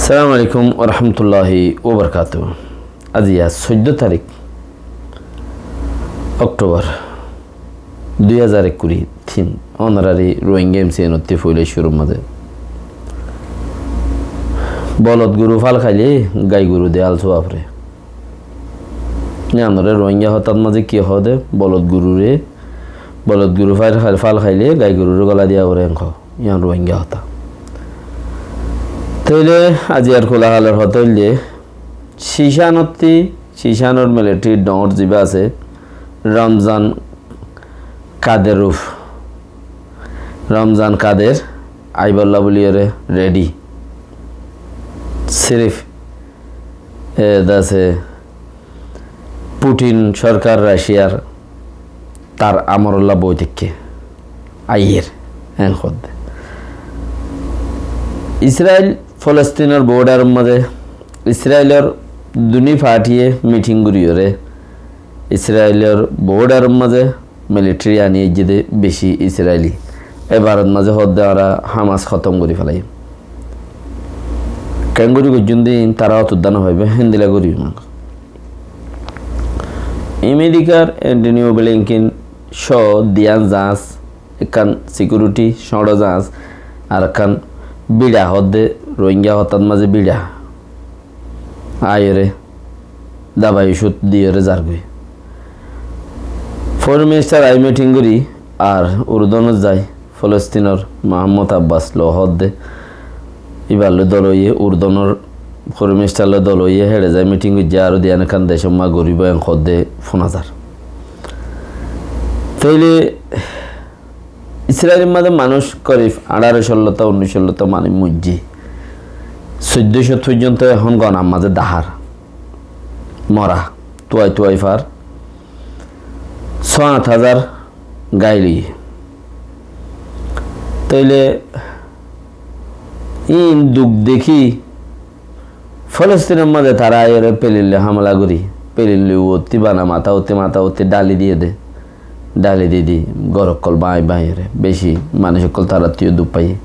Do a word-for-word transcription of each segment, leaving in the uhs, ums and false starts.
Assalamu alaikum warahmatulláhi wabarakátuhu. Aijja soiddó tarík Októbar dui házar ekkuri tin, ónorari Rohingya M C N ottú foila cúrur mazé. Bolot goru fal háile gai goru de alsu bafre. Yíanore Rohingya hotár mazé ki hoó de? Bolot gorure, bolot goru fal, fal háile gai gorure gola diya fore, en hoó. Yían Rohingya hotá. Tóile aijjar kulahalor hotá óilde, Cicán ottú, Cicánor military dhoóñr zibá asé, Ramzan Kaderov, Ramzan Kader aibolla buliyóre ready. Sirif, e, dase Putin sorkar Raciyar tar amorolla boi táikke aiyér, en hoó de. Israil Folostinor bordaror mazé Israilor duní partiye meeting goríyore Israilor bordaror mazé military ani aijjé de beci Israili. Ebarot mazé hoó de añára Hamas hótom gorí felaiyum. Keéngori goijjón de iín tará ottu dán no faibo, héndilla gorí mang. Amerikar Antonio Blinken só diyán zaáñs, ekkán security sóñço zaáñs, ar ekkán bíça hoó de Rohingya hotát mazé bíça. Aiyóre dabai ocút diyóre zargói. Foreign Minister ai meeting gorí ar Urdunot zai Folostinor Mahmud Abbas loi hoó de, íbar loi dol óiye, Urdunor Foreign Minister loi dol óiye, héçe zai meeting goijjé, aró diyan ekkán decór mazé goríbo en hoó de fúna zar. Tóile Israilor mazé manúic korib añçáro cót lóta, unnúic cót lóta manúic moijjé. Soiddó cót foijjonto ehón gonar mazé dahár. Mora, tuai tuai far. Só añt házar gail óiye. Tóile iín duk dekí Folostinor mazé tará aiyóre pelin loi hámela gorí, pelin loi uottí bana matá uottí matá uottí dháli diyé de. Dháli di di gór ókkol báñgi báñgiyóre beci manúic ókkol taráttu yó duk faiyé.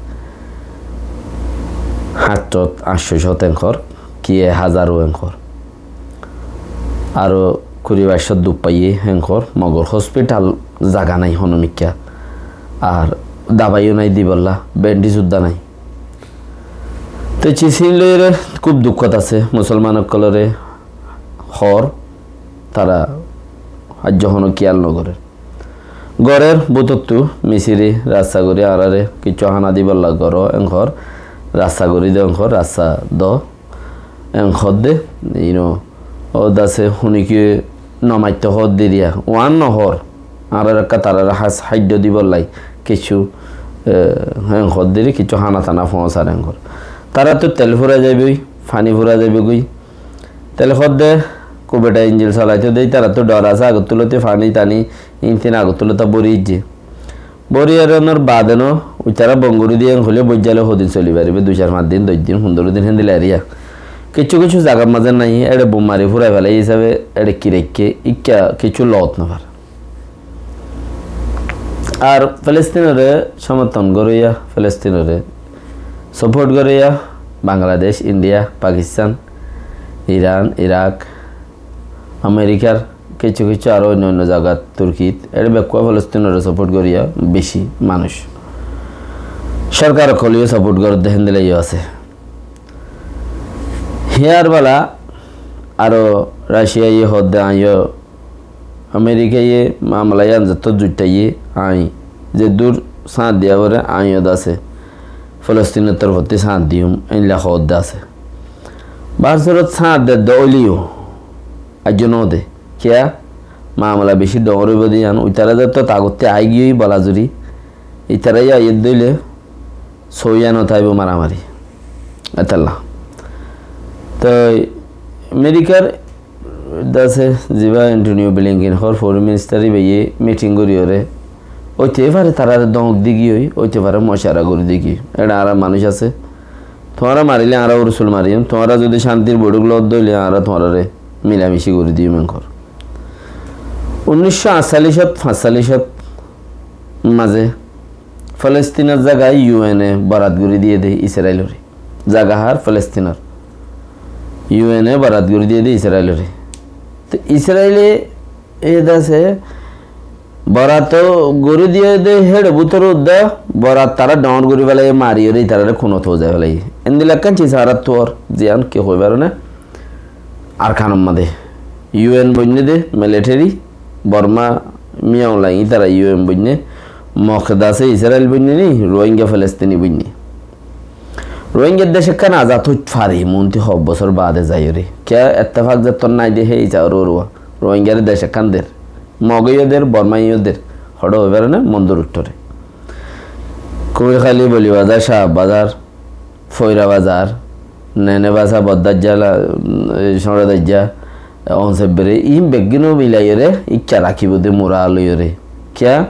Háñt cót, añctó cót en hoór, ki ek házar ó en hoór. Aró kuri baic cót duk faiyé en hoór, mogor hospital zaga nái honó mikká. Ar dabai yó nái dibolla, bendhej uddá nái. Te Cicín loiyóre kúb dukkót asé, musolman ókkolóre hoór, tará aijjó honó kiyál nogorér. Gorér bútottu misiri rasta gorí añáráre kiccú hána dibolla goró en hoór, rasta gorí do en hoór, rasta do en hoódde, ino, ó dase hunikiyé nomaittó hoódde diya, uán nohoór, añáráre ekká taráre hás háiddo dibolla kiccú, e, en hoódde ri, kiccú hána tána foóñsar en hoór. Taráttu tel fúrai zaibói, faní fúrai zaibói, Tel hoódde, kúbeṭa injin solaitó de, ítarattu dhor asé, agottú lóti faní taní, intin agottú lóta bóri aijjé. Bóri eronor baade no, uitará bon gorí diye en hoilé boijjá loi hodin soli faribó, dui sair fañs din, doc din, fundoro din, héndilla eriya. Kiccú kiccú zagar mazé nái, éçe bum mari fúrai félaiye hísabe, éçe ki raikké, ikká kiccú loot no far. Ar Filistínore somorton goróya, Filistínore support goróya Bangladec, India, Pakistan, Iran, Irak, Amerikar kiccú kiccú aró oinno oinno zagat, Turkit, ére bekkúa Filistínore support goróya beci manúic. Sorkar ókkole yó support gorédde héndilla yó asé. Híyar bála aró Raciyaye hoódde aññí yó Amerikaye mamala yían zettót zuiṭṭaiyé, aññí zeddúr sáñt diya foré aññí yó dase Filistínor torfottí sáñt diyúm, éilla hoódde asé. Báhar sorot sáñt dedde óileyo aijjó nóde. Kiyá? Mamala bicí dhoóñr óibo de yían, uitará zettót agottí aáigiyoi bola zuri, itará yó aiyédde óile sóiya notáibo maramari. Étalla. Toi Amerikar dase zibá Antonio Blinken hoór foreign minister íbaye meeting goríyoré óite fare taráre dóñk di giyói, óite fare mocara gorí di giyói. Éçe añára manúic asé. Tuáñra marilé añára urusul mariyum, tuáñra zudi cántir boiṭók loódde óile añára tuáñrare milamici gorí diyum en hoór. Unnícco añctallícot, fañctallícot mazé Filistínor zaga U N e borat gorí diyé de Israilore. Zaga hár? Filistínor. U N e borat gorí diyé dé Israilore. Te Israile e dase borat gorí diyé dé héçe bútore udda borat tará dhoóñr gorí félaiye, mariyóre itarare kunot fózai félaiye. Endilla ekkán sis añárattú ór, ziyán ki hoi faro né? Arkanor mazé U N boinné dé military, Borma, Min Aung Hlaing ítara U N boinné, Mokdase Israil boinné ni, Rohingya Felestini boinné. Rohingyar dec ekkán azad óit fare, monti hok bosór baade zaiyóre. Kiyá ettefak zettót nái dé hé hísabe uruwa. Rohingyare dec ekkán der. Moge yó der, Bormaye yó der. Hoçé hoi fare né, mondur uttore. Kumirkhali, Bolibazar, Cahbazar, Foirabazar, Nenebasa, Boddaijja, la-, e, Cóñçadaijja, Onsebbere, iín beggúno milaiyóre ikká rakíbo dé mura loiyóre. Kiyá?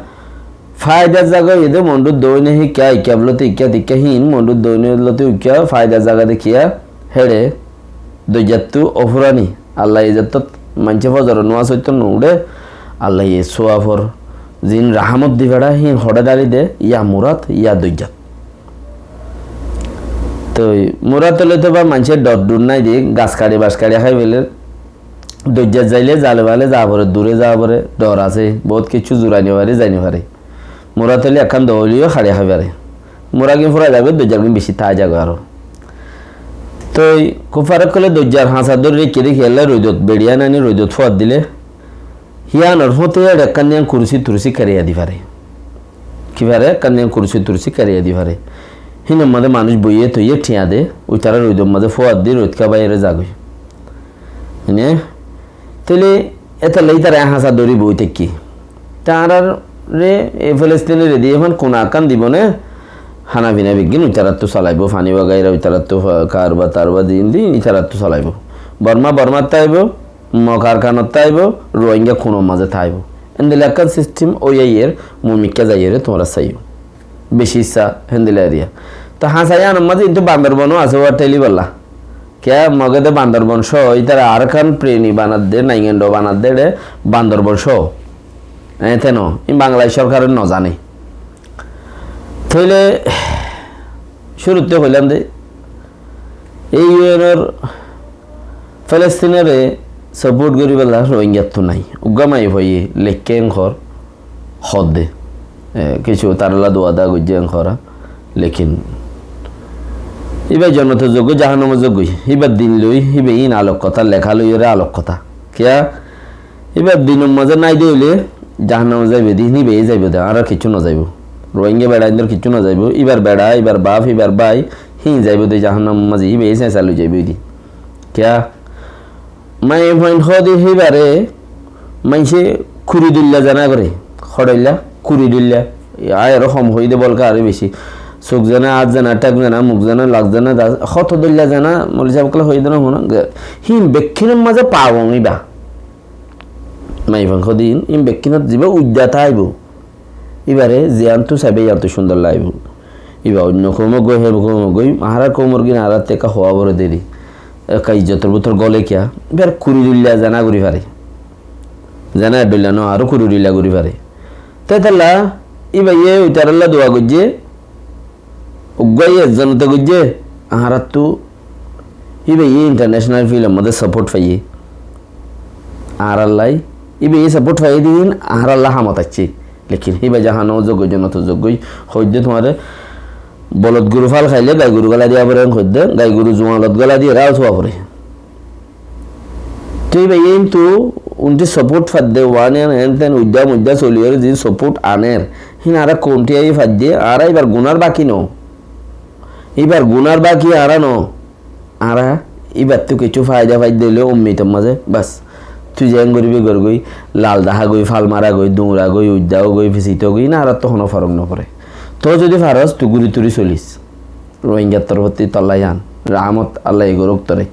Faidar zaga óiye dé Mondhúr doóine híkka, ikká lote ikká tikká híin, Mondhúr doóine lote ikká, faidar zaga dé kiyá? Héçe doijjattú ofúrani. Allaye zettót maincé fozoror nuwas óitto no uçé, Allaye suafor ziín rahámot di feçá, híin hoçé dháli de, yá murat, yá doijjat. Toi murat óile to ba maincé dhor dhur nái de, gas kaçi bac kaçi hái féler. Doijjat zaile zale bale za fore, dure za fore, dhor asé, bout kessú zurani fare, zaini fare. Murat óile ekkán dhoóli yó haçi hái fare. Muragin fúrai zagói, doijjargin bicí tái zagói aró. Toi kúb farek óile doijjar hañsa dóri raikké dé kiyólla roidot beçiyan aní roidot fúat dile, híyanor fúañti héçe ekkán diyan kurusi turusi keriya di fare. Ki fare? Ekkán diyan kurusi turusi keriya di fare. Hínor mazé manúic boiyé toiyé thiañ de, uitará roidor mazé fúat di roid kábaiyóre zagói. Ene, tóile étalla ítara hañsa dóri boi táikki. Te añáráre e Felestinore diyé fán kuna ekkán dibo né, hána fina beggín ítarattú solaibo, faní wagaira ítarattú fa-, karba tarba din din ítarattú solaibo. Borma Bormat táibo, Mok Arkanot táibo, Rohingya kunor mazé táibo. Endilla ekkán sistem ói aiyér, mui mikká zaiyóre tuáñra saiyó. Bicí issá héndilla eriya. Te hañsa yíanor mazé kintu Bandorbon ó asé, uwar théli bolla. Kiyá Mogé de Bandorbon cóo, ítara Arakan preni banadde, naingan dho banadde, ére Bandorbon cóo. Eéñte no, ín Bangladec sorkare no zane. Tóile cúrutte hoilám de, ei U N or Felestinore support goríbolla Rohingyattu nái. Uggwá maiyafuaye leikké enkor, hoódde. E, kessú tarálla dua da goijjé enkora. Lekin íba jonnotor zoggói, jahannamor zoggói. Íbar din loi, íba ín alok hotá, leká loiyóre alok hotá. Kiyá? Íbar dinor mazé nái de óile jahannamot zaibo de, hín íbayé zaibo de, añárar kiccú no zaibo. Rohingya beçaindor kiccú no zaibo. Íbar beça, íbar baf, íbar bái, hín zaibo de jahannamor mazé, íbayé sesa loi zaibo de. Kiyá? Maiyafuain hoóde híbare maincé kuri dilla zana goré. Hoçé dilla? Kuri dilla. Añí aró hom hoiyí de, bolke aró bicí. Suk zana, át zana, thák zana, muk zana, lak zana, da-, hoto dilla zana, moulovi sáb ókkole hoiyé de no fúno. Hín bekkínor mazé pawon íba. Maiyafuain hoóde hín, hín bekkínot zibá uidda táibo. Íbare ziyántu saiba yíantu cúndor laibo. Íba oinno koum uggwá, hé koum uggwá, añárar koumor gín añárattú ekká hoó boro deri. Ekká izzotor bútore góle kiyá? Íbar kuri dilla zana gorí fare. Zana ek dilla no, aró kuri dilla gorí fare. Te étalla íbayé itarálla dua goijjé, uggwá yé ezzonote goijjé, añárattú íbayé international field or mazé support faiyé. Añárallai íbayé support faiyé de hín añáralla hamot aiccé. Lekin íba jahannamot zoggói, jonnotot zoggói, hoóidde tuáñre bolot goru fal háile gai goru góla diya fore, hoóidde gai goru zuañlot góla diyére al suwa fore. Te íbayé kintu undi support fadde, waniyan hén tén uidda muidda soliyóre ziín support aner, hín añára koumti aiyé fadde, añára íbar gunar baki no. Íbar gunar baki añára no. Añára íbattú kiccú faida faidde óile ummitor mazé, bas, tui zeén goríbi gorgói, lal dahá goi, fal mara goi, duñra goi, uidda goi, fisito goi, ín añárattú honó forok no fore. Toi zodi faros, tui guri turi solis. Rohingyar torfótti tolla yián, rahámot Allaye gorók toré.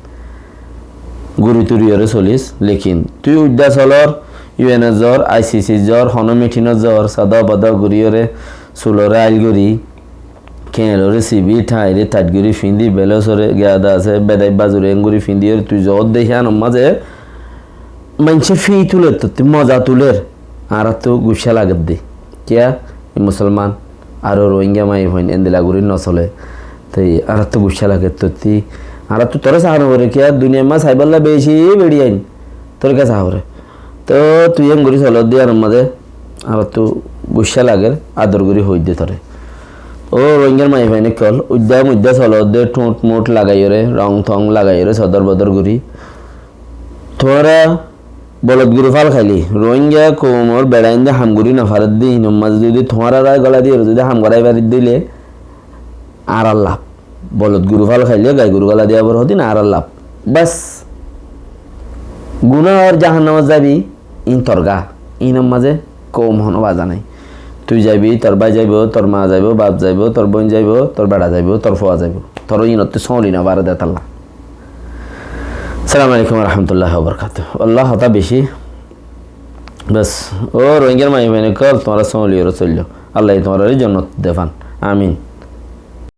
Guri turi yóre solis, lekin tui uidda solor, U N ot zor, I C C zor, honó mitinot zor, sada bada gorí yóre, sulore ail gorí, keñlore sibi, thañire tait gorí findi, belosore, gada asé, bedai bazure en gorí findi, ar tui zodde híyanor mazé maincé fí tuler, tottí moza tuler, añárattú guccá lagedde. Kiyá? E musolman, aró Rohingya maiyafuain endilla gorí no sole. Te añárattú guccá lager, tottí Añárattú toré saá no foré, kiyá duniyair mazé saibólla beci beçi ain toré kiyá saá foré. Toóu tui engorí solodde yíanor mazé añárattú guccá lager, ador gorí hoóidde toré. Ó Rohingyar maiyafuain ókkol, uidda muidda solodde, thuñth muth lagaiyóre, rong thong lagaiyóre, sodor bodor gorí. Tuáñra bolod goru fal háile, Rohingya koumor beçain de ham gorí no faredde, inor mazé zodi tuáñrare gola diyóre zodi ham gorai faredde óile, añárar laf. Bolod goru fal háile, gai goru gola diya bor hodin añárar laf. Bas. Guná or jahannamot zaibi, in tor gá. Inor mazé koum hono baza nai. Tui zaibi, tor bái zaibo, tor maa zaibo, baf zaibo, tor boin zaibo, tor beça zaibo, tor fua zaibo. Tor inottú sóli no fare de talla. Assalamu alaikum wa rahmatullahi wa barakatuhu. Allah hotá beci. Bas, ó Rohingyar maiyafuain ókkol, tuáñra sóli ore soillo. Allah ye tuáñrare jonnot de fan. Amin.